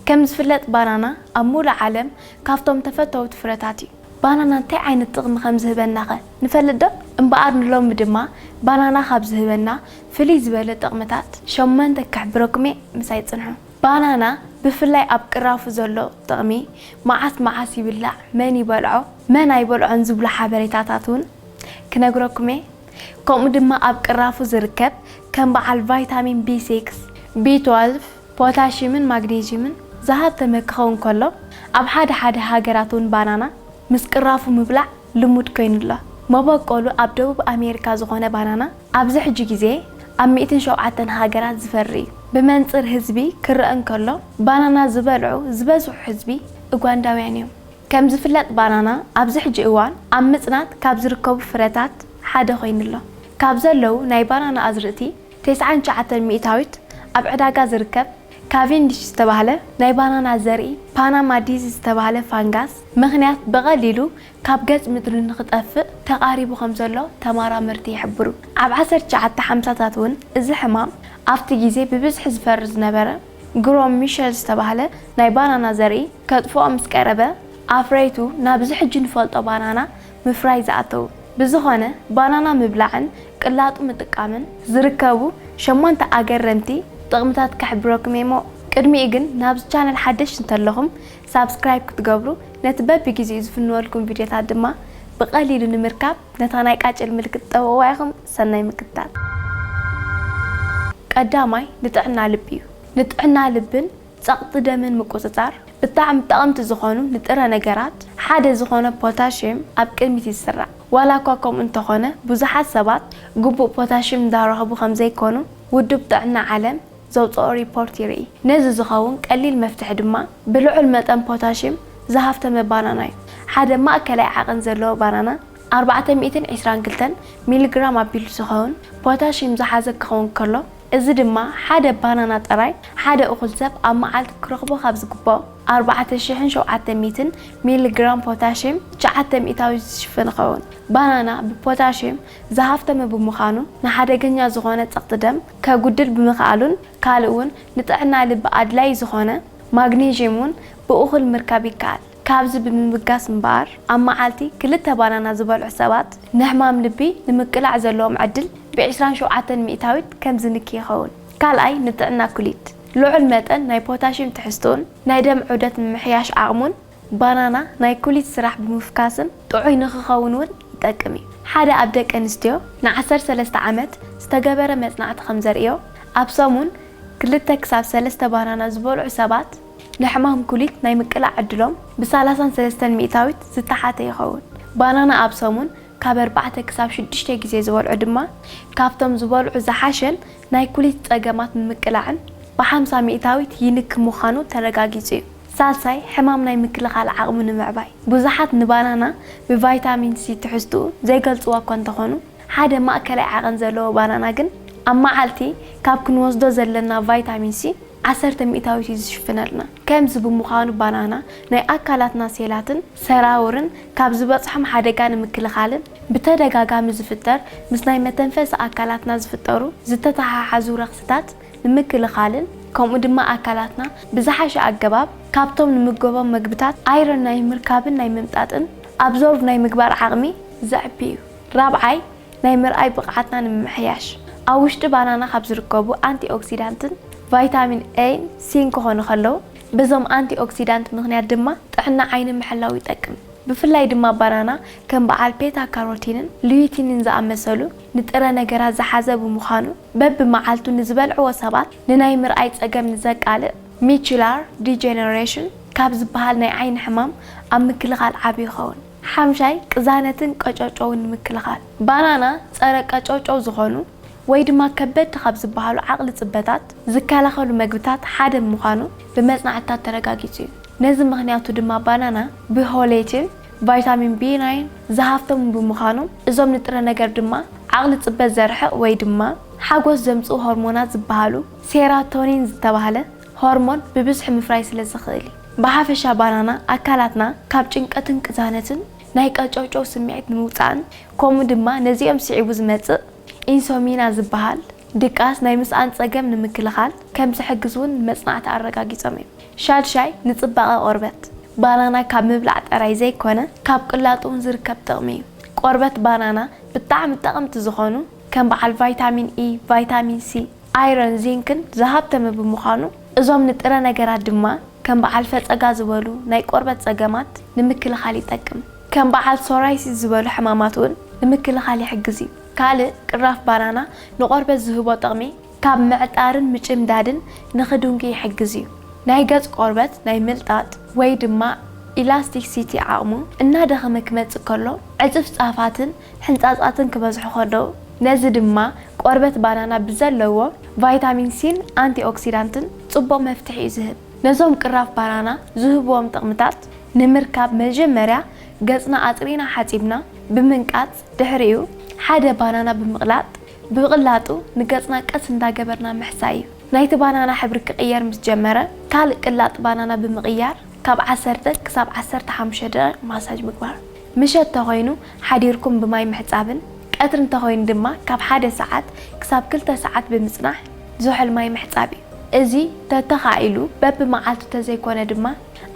ከም ዝፍለጥ ባናና ኣብ ሙሉእ ዓለም ካብቶም ተፈተውቲ ፍረታት እዩ። ባናና እንታይ ዓይነት ጥቕሚ ከም ዝህበናኸ ንፈልጥ ዶ? እምበኣር ንሎሚ ድማ ባናና ካብ ዝህበና ፍልይ ዝበለ ጥቕምታት ሸሞንተ ክሕብረኩም እየ፣ ምሳይ ጽንሑ። ባናና ብፍላይ ኣብ ቅራፉ ዘሎ ጥቕሚ፣ መዓስ መዓስ ይብላዕ፣ መን ይበልዖ፣ መን ኣይበልዖን ዝብሉ ሓበሬታታት እውን ክነግረኩም እየ። ከምኡ ድማ ኣብ ቅራፉ ዝርከብ ከም በዓል ቫይታሚን ቢ ሲክስ፣ ቢ ትወልቭ፣ ፖታሽምን ማግኔዥምን ዝሃብተመ ክኸውን ከሎ፣ ኣብ ሓደ ሓደ ሃገራት እውን ባናና ምስ ቅራፉ ምብላዕ ልሙድ ኮይኑ ኣሎ። መበቆሉ ኣብ ደቡብ ኣሜሪካ ዝኾነ ባናና ኣብዚ ሕጂ ግዜ ኣብ ሚእትን ሸውዓተን ሃገራት ዝፈሪ እዩ። ብመንጽር ህዝቢ ክረአ እንከሎ፣ ባናና ዝበልዑ ዝበዝሑ ህዝቢ ኡጋንዳውያን እዮም። ከም ዝፍለጥ ባናና ኣብዚ ሕጂ እዋን ኣብ ምጽናት ካብ ዝርከቡ ፍረታት ሓደ ኮይኑ ኣሎ። ካብ ዘለዉ ናይ ባናና ኣዝርእቲ ተስዓን ትሽዓተን ሚእታዊት ኣብ ዕዳጋ ዝርከብ ካቬንዲሽ ዝተባህለ ናይ ባናና ዘርኢ ፓናማ ዲዚዝ ዝተባህለ ፋንጋስ ምኽንያት ብቐሊሉ ካብ ገጽ ምድሪ ንኽጠፍእ ተቓሪቡ ከም ዘሎ ተመራመርቲ ይሕብሩ። ኣብ ዓሰርተ ትሽዓተ ሓምሳታት እውን እዚ ሕማም ኣብቲ ግዜ ብብዝሒ ዝፈሪ ዝነበረ ግሮም ሚሸል ዝተባህለ ናይ ባናና ዘርኢ ከጥፍኦ ምስ ቀረበ ኣፍረይቱ ናብዚ ሕጂ ንፈልጦ ባናና ምፍራይ ዝኣተዉ። ብዝኾነ ባናና ምብላዕን ቅላጡ ምጥቃምን ዝርከቡ ሸሞንተ ኣገረምቲ ጥቕምታት ከሕብረኩም እየ እሞ ቅድሚኡ ግን ናብዚ ቻነል ሓደሽቲ እንተለኹም ሳብስክራይብ ክትገብሩ ነቲ በብግዜኡ ዝፍንወልኩም ቪድዮታት ድማ ብቐሊሉ ንምርካብ ነታ ናይ ቃጭል ምልክት ጠውቕዋ ኢኹም። ሰናይ ምክትታል። ቀዳማይ ንጥዕና ልቢ እዩ። ንጥዕና ልብን ጸቕጢ ደምን ምቁጽጻር ብጣዕሚ ጠቐምቲ ዝኾኑ ንጥረ ነገራት ሓደ ዝኾነ ፖታሽየም ኣብ ቅድሚት ይስራዕ። ዋላ እኳ ከምኡ እንተኾነ ብዙሓት ሰባት ግቡእ ፖታሽየም እንዳረኸቡ ከም ዘይኮኑ ውድብ ጥዕና ዓለም ዘውፅኦ ሪፖርት ይርኢ። ነዚ ዝኸውን ቀሊል መፍትሒ ድማ ብልዑል መጠን ፖታሽየም ዝሃፍተመ ባናና እዩ። ሓደ ማእከላይ ዓቐን ዘለዎ ባናና ኣርባዕተ ሚእትን ዕስራን ክልተን ሚሊግራም ኣቢሉ ዝኸውን ፖታሽየም ዝሓዘ ክኸውን ከሎ፣ እዚ ድማ ሓደ ባናና ጥራይ ሓደ እኹል ሰብ ኣብ መዓልቲ ክረኽቦ ካብ ዝግብኦ ኣርባዕተ ሽሕን ሸውዓተ ሚእትን ሚሊግራም ፖታሽየም ትሽዓተ ሚእታዊት ዝሽፍን ይኸውን። ባናና ብፖታሽየም ዝሃፍተመ ብምዃኑ ንሓደገኛ ዝኾነ ጸቕጢ ደም ከጉድል ብምኽኣሉን ካልእ እውን ንጥዕና ልቢ ኣድላዪ ዝኾነ ማግኔዥየም እውን ብእኹል ምርካብ ይከኣል። ካብዚ ብምብጋስ እምበኣር ኣብ መዓልቲ ክልተ ባናና ዝበልዑ ሰባት ንሕማም ልቢ ንምቅላዕ ዘለዎም ዕድል ብዕስራን ሸውዓተን ሚእታዊት ከም ዝንኪ ይኸውን። ካልኣይ ንጥዕና ኩሊት። ልዑል መጠን ናይ ፖታሽየም ትሕዝትኡን ናይ ደም ዑደት ምምሕያሽ ዓቕሙን ባናና ናይ ኩሊት ስራሕ ብምፍካስን ጥዑይ ንኽኸውን እውን ይጠቅም እዩ። ሓደ ኣብ ደቂ ኣንስትዮ ንዓሰርተ ሰለስተ ዓመት ዝተገበረ መጽናዕቲ ከም ዘርእዮ ኣብ ሰሙን ክልተ ክሳብ ሰለስተ ባናና ዝበልዑ ሰባት ንሕማም ኩሊት ናይ ምቅላዕ ዕድሎም ብሰላሳን ሰለስተን ሚእታዊት ዝተሓተ ይኸውን። ባናና ኣብ ሰሙን ካብ ኣርባዕተ ክሳብ ሽዱሽተ ግዜ ዝበልዑ ድማ ካብቶም ዝበልዑ ዝሓሸን ናይ ኩሊት ጸገማት ንምቅላዕን ብሓምሳ ሚእታዊት ይንኪ ምዃኑ ተረጋጊጹ እዩ። ሳልሳይ ሕማም ናይ ምክልኻል ዓቕሚ ንምዕባይ። ብዙሓት ንባናና ብቫይታሚን ሲ ትሕዝትኡ ዘይገልጽዋ እኳ እንተኾኑ ሓደ ማእከላይ ዓቐን ዘለዎ ባናና ግን ኣብ መዓልቲ ካብ ክንወስዶ ዘለና ቫይታሚን ሲ ዓሰርተ ሚእታዊት እዩ ዝሽፍነልና። ከምዚ ብምዃኑ ባናና ናይ ኣካላትና ሴላትን ሰራውርን ካብ ዝበጽሖም ሓደጋ ንምክልኻልን ብተደጋጋሚ ዝፍጠር ምስ ናይ መተንፈሲ ኣካላትና ዝፍጠሩ ዝተተሓሓዙ ረኽስታት ንምክልኻልን ከምኡ ድማ ኣካላትና ብዝሓሸ ኣገባብ ካብቶም ንምገቦም መግብታት ኣይረን ናይ ምርካብን ናይ ምምጣጥን ኣብዞርቭ ናይ ምግባር ዓቕሚ ዘዕቢ እዩ። ራብዓይ ናይ ምርኣይ ብቕዓትና ንምምሕያሽ። ኣብ ውሽጢ ባናና ካብ ዝርከቡ ኣንቲ ኦክሲዳንትን ቫይታሚን ኤን ሲን ክኾኑ ከለዉ በዞም ኣንቲ ኦክሲዳንት ምኽንያት ድማ ጥዕና ዓይኒ ምሕላው ይጠቅም። ብፍላይ ድማ ባናና ከም በዓል ፔታ ካሮቲንን ሉይቲንን ዝኣመሰሉ ንጥረ ነገራት ዝሓዘ ብምዃኑ በብመዓልቱ ንዝበልዕዎ ሰባት ንናይ ምርኣይ ጸገም ንዘቃልዕ ሚቹላር ዲጀነሬሽን ካብ ዝበሃል ናይ ዓይኒ ሕማም ኣብ ምክልኻል ዓቢ ይኸውን። ሓምሻይ ቅዛነትን ቀጨውጨውን ንምክልኻል። ባናና ጸረ ቀጨውጨው ዝኾኑ ወይ ድማ ከበድቲ ካብ ዝበሃሉ ዓቕሊ ጽበታት ዝከላኸሉ መግብታት ሓደ ምዃኑ ብመጽናዕትታት ተረጋጊጹ እዩ። ነዚ ምኽንያቱ ድማ ባናና ብሆሌቲን ቫይታሚን ቢ ናይን ዝሃፍተሙ ብምዃኑ እዞም ንጥረ ነገር ድማ ዓቕሊ ጽበት ዘርሕቕ ወይ ድማ ሓጎስ ዘምጽኡ ሆርሞናት ዝበሃሉ ሴራቶኒን ዝተባህለ ሆርሞን ብብዝሒ ምፍራይ ስለ ዝኽእል እዩ። ብሓፈሻ ባናና ኣካላትና ካብ ጭንቀትን ቅዛነትን ናይ ቀጨውጨው ስምዒት ንምውጻእን ከምኡ ድማ ነዚኦም ስዒቡ ዝመጽእ ኢንሶሚና ዝበሃል ድቃስ ናይ ምስኣን ጸገም ንምክልኻል ከም ዝሕግዝ እውን መጽናዕቲ ኣረጋጊጾም እዮም። ሻድሻይ፣ ንጽባቐ ቆርበት። ባናና ካብ ምብላዕ ጥራይ ዘይኮነ፣ ካብ ቅላጥ እውን ዝርከብ ጥቕሚ እዩ። ቆርበት ባናና ብጣዕሚ ጠቐምቲ ዝኾኑ ከም በዓል ቫይታሚን ኢ፣ ቫይታሚን ሲ፣ ኣይረን፣ ዚንክን ዝሃብተመ ብምዃኑ፣ እዞም ንጥረ ነገራት ድማ ከም በዓል ፈጸጋ ዝበሉ ናይ ቆርበት ጸገማት ንምክልኻል ይጠቅም። ከም በዓል ሶራይሲስ ዝበሉ ሕማማት እውን ንምክልኻል ይሕግዝ እዩ። ካልእ፣ ቅራፍ ባናና ንቆርበት ዝህቦ ጥቕሚ ካብ ምዕጣርን ምጭምዳድን ንኽድንጉ ይሕግዝ እዩ። ናይ ገጽ ቆርበት ናይ ምልጣጥ ወይ ድማ ኢላስቲክሲቲ ዓቕሙ እናደኸመ ክመጽእ ከሎ፣ ዕጽፍ ጻፋትን ሕንጻጻትን ክበዝሑ ከለዉ፣ ነዚ ድማ ቆርበት ባናና ብዘለዎ ቫይታሚን ሲን ኣንቲኦክሲዳንትን ጽቡቕ መፍትሒ እዩ ዝህብ። ነዞም ቅራፍ ባናና ዝህብዎም ጥቕምታት ንምርካብ፣ መጀመርያ ገጽና ኣጽሪና ሓጺብና ብምንቃጽ፣ ድሕሪኡ ሓደ ባናና ብምቕላጥ፣ ብቕላጡ ንገጽና ቀስ እንዳገበርና ምሕጻብ እዩ። ናይቲ ባናና ሕብሪ ክቕየር ምስ ጀመረ፣ ካልእ ቅላጥ ባናና ብምቕያር ካብ ዓሰርተ ክሳብ ዓሰርተ ሓሙሽተ ደቂቕ ማሳጅ ምግባር። ምሸት ተኾይኑ ሓዲርኩም ብማይ ምሕጻብን፣ ቀትሪ እንተኾይኑ ድማ ካብ ሓደ ሰዓት ክሳብ ክልተ ሰዓት ብምጽናሕ ዝሑል ማይ ምሕጻብ እዩ። እዚ ተተኻኢሉ በብመዓልቱ ተዘይኮነ ድማ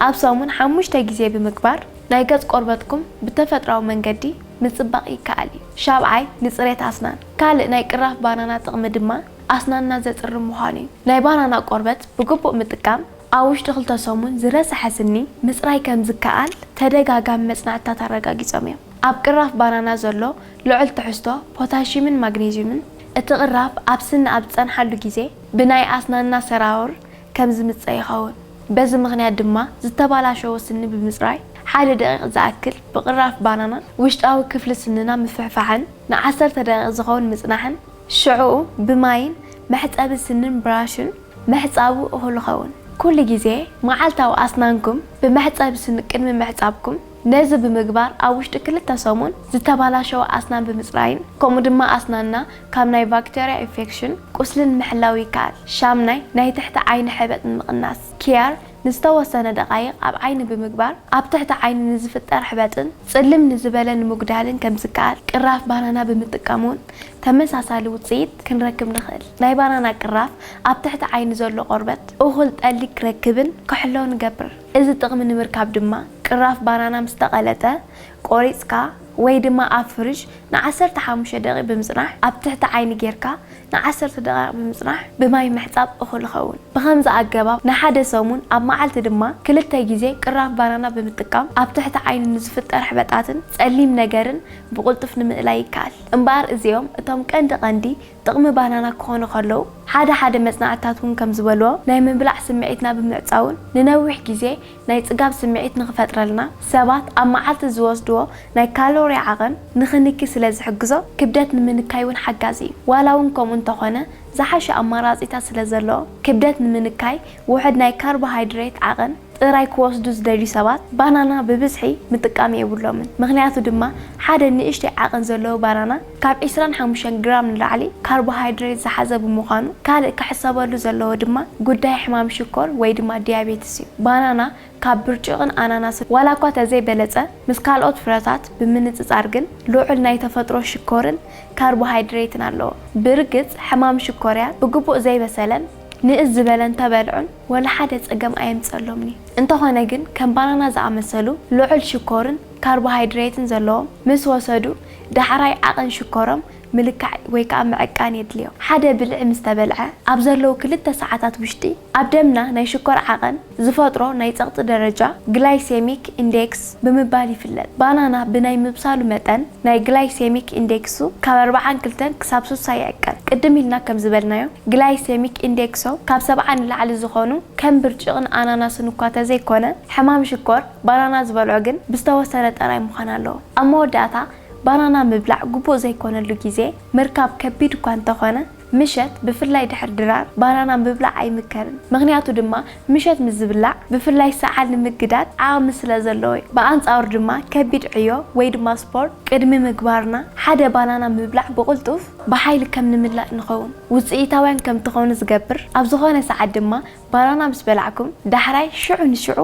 ኣብ ሰሙን ሓሙሽተ ግዜ ብምግባር ናይ ገጽ ቆርበትኩም ብተፈጥራዊ መንገዲ ምጽባቕ ይከኣል እዩ። ሻብዓይ፣ ንጽሬት ኣስናን። ካልእ ናይ ቅራፍ ባናና ጥቕሚ ድማ ኣስናንና ዘጽሪ ምዃኑ እዩ። ናይ ባናና ቆርበት ብግቡእ ምጥቃም ኣብ ውሽጢ ክልተ ሰሙን ዝረሰሐ ስኒ ምጽራይ ከም ዝከኣል ተደጋጋሚ መጽናዕትታት ኣረጋጊጾም እዮም። ኣብ ቅራፍ ባናና ዘሎ ልዑል ትሕዝቶ ፖታሽዩምን ማግኔዝዩምን፣ እቲ ቅራፍ ኣብ ስኒ ኣብ ዝጸንሓሉ ግዜ ብናይ ኣስናንና ሰራውር ከም ዝምጸ ይኸውን። በዚ ምኽንያት ድማ ዝተባላሸወ ስኒ ብምጽራይ፣ ሓደ ደቂቕ ዝኣክል ብቅራፍ ባናና ውሽጣዊ ክፍሊ ስንና ምፍሕፋሕን ንዓሰርተ ደቂቕ ዝኸውን ምጽናሕን፣ ሽዑኡ ብማይን መሕጸቢ ስንን ብራሽን ምሕጻቡ እኹል ይኸውን። ኩሉ ግዜ መዓልታዊ ኣስናንኩም ብመሕጸቢ ስኒ ቅድሚ ምሕጻብኩም፣ ነዚ ብምግባር ኣብ ውሽጢ ክልተ ሰሙን ዝተባላሸወ ኣስናን ብምጽራይን፣ ከምኡ ድማ ኣስናንና ካብ ናይ ባክተርያ ኢንፌክሽን ቁስልን ምሕላው ይከኣል። ሻምናይ፣ ናይ ትሕቲ ዓይኒ ሕበጥ ንምቕናስ። ኪያር ንዝተወሰነ ደቓይቕ ኣብ ዓይኒ ብምግባር፣ ኣብ ትሕቲ ዓይኒ ንዝፍጠር ሕበጥን ጽልም ንዝበለ ንምጉዳልን ከም ዝከኣል፣ ቅራፍ ባናና ብምጥቃም እውን ተመሳሳሊ ውጽኢት ክንረክብ ንኽእል። ናይ ባናና ቅራፍ ኣብ ትሕቲ ዓይኒ ዘሎ ቆርበት እኹል ጠሊ ክረክብን ክሕሎን ይገብር። እዚ ጥቕሚ ንምርካብ ድማ፣ ቅራፍ ባናና ምስ ተቐለጠ ቆሪጽካ ወይ ድማ ኣብ ፍሪጅ ንዓሰርተ ሓሙሽተ ደቂቕ ብምጽናሕ፣ ኣብ ትሕቲ ዓይኒ ጌርካ ንዓሰርተ ደቂቕ ብምጽናሕ ብማይ ምሕጻብ እኹል ይኸውን። ብኸምዚ ኣገባብ ንሓደ ሰሙን ኣብ መዓልቲ ድማ ክልተ ግዜ ቅራፍ ባናና ብምጥቃም፣ ኣብ ትሕቲ ዓይኒ ንዝፍጠር ሕበጣትን ጸሊም ነገርን ብቕልጡፍ ንምእላይ ይከኣል። እምበኣር እዚኦም እቶም ቀንዲ ቀንዲ ጥቕሚ ባናና ክኾኑ ከለዉ፣ ሓደ ሓደ መጽናዕትታት እውን ከም ዝበልዎ፣ ናይ ምብላዕ ስምዒትና ብምዕጻውን ንነዊሕ ግዜ ናይ ጽጋብ ስምዒት ንኽፈጥረልና፣ ሰባት ኣብ መዓልቲ ዝወስድዎ ናይ ካሎሪ ዓቐን ንኽንኪ ስለ ዝሕግዞ፣ ክብደት ንምንካይ እውን ሓጋዚ እዩ። ዋላ እውን ከምኡ እንተኾነ፣ ዝሓሸ ኣማራጺታት ስለ ዘለዎ፣ ክብደት ንምንካይ ውሑድ ናይ ካርቦሃይድሬት ዓቐን ጥራይ ክወስዱ ዝደልዩ ሰባት፣ ባናና ብብዝሒ ምጥቃም የብሎምን። ምኽንያቱ ድማ፣ ሓደ ንእሽተይ ዓቐን ዘለዎ ባናና ካብ ዕስራን ሓሙሽተን ግራም ንላዕሊ ካርቦሃይድሬት ዝሓዘ ብምዃኑ፣ ካልእ ክሕሰበሉ ዘለዎ ድማ ጉዳይ ሕማም ሽኮር ወይ ድማ ዲያቤትስ እዩ። ባናና ካብ ብርጭቕን ኣናናስን ዋላ እኳ ተዘይበለጸ፣ ምስ ካልኦት ፍረታት ብምንጽጻር ግን ልዑል ናይ ተፈጥሮ ሽኮርን ካርቦሃይድሬትን ኣለዎ። ብርግጽ፣ ሕማም ሽኮርያ ብግቡእ ዘይበሰለን ንእስ ዝበለን ተበልዑን ወላ ሓደ ጸገም ኣየምጸሎምን እዩ። እንተኾነ ግን፣ ከም ባናና ዝኣመሰሉ ልዑል ሽኮርን ካርቦሃይድሬትን ዘለዎም ምስ ወሰዱ፣ ዳሕራይ ዓቐን ሽኮሮም ምልካዕ ወይ ከኣ ምዕቃን የድልዮም። ሓደ ብልዒ ምስ ተበልዐ፣ ኣብ ዘለዉ ክልተ ሰዓታት ውሽጢ ኣብ ደምና ናይ ሽኮር ዓቐን ዝፈጥሮ ናይ ጸቕጢ ደረጃ ግላይሴሚክ ኢንዴክስ ብምባል ይፍለጥ። ባናና ብናይ ምብሳሉ መጠን ናይ ግላይሴሚክ ኢንዴክሱ ካብ ኣርብዓን ክልተን ክሳብ ስሳ ይዕቀን። ቅድም ኢልና ከም ዝበልናዮ፣ ግላይሴሚክ ኢንዴክሶም ካብ ሰብዓ ንላዕሊ ዝኾኑ ከም ብርጭቕን ኣናናስን እኳ ተዘይኮነ፣ ሕማም ሽኮር ባናና ዝበልዑ ግን ብዝተወሰነ ጥራይ ምዃን ኣለዎ። ኣብ መወዳእታ፣ ባናና ምብላዕ ግቡእ ዘይኮነሉ ግዜ ምርካብ ከቢድ እኳ እንተኾነ፣ ምሸት ብፍላይ ድሕሪ ድራር ባናና ምብላዕ ኣይምከርን። ምኽንያቱ ድማ ምሸት ምስ ዝብላዕ ብፍላይ ሰዓል ንምግዳድ ዓቕሚ ስለ ዘለዎ እዩ። ብኣንጻሩ ድማ ከቢድ ዕዮ ወይ ድማ ስፖርት ቅድሚ ምግባርና ሓደ ባናና ምብላዕ ብቕልጡፍ ብሓይሊ ከም ንምላእ ንኸውን ውጽኢታውያን ከም ትኾኑ ዝገብር። ኣብ ዝኾነ ሰዓት ድማ ባናና ምስ በላዕኩም ዳሕራይ ሽዑ ንሽዑ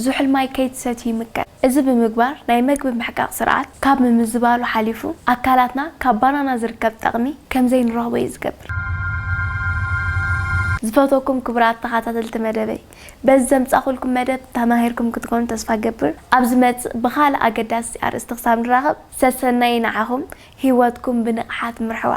ዝሑል ማይ ከይትሰትዩ ይምከር። እዚ ብምግባር ናይ መግቢ ምሕቃቕ ስርዓት ካብ ምምዝባሉ ሓሊፉ ኣካላትና ካብ ባናና ዝርከብ ጠቕሚ ከም ዘይንረኽቦ እዩ ዝገብር። ዝፈትወኩም ክቡራት ተኸታተልቲ መደበይ፣ በዚ ዘምጻኹልኩም መደብ ተማሂርኩም ክትኮኑ ተስፋ ገብር። ኣብ ዝመጽእ ብኻልእ ኣገዳሲ ኣርእስቲ ክሳብ ንራኸብ፣ ሰሰናይ ንዓኹም፣ ህይወትኩም ብንቕሓት ምርሕዋ።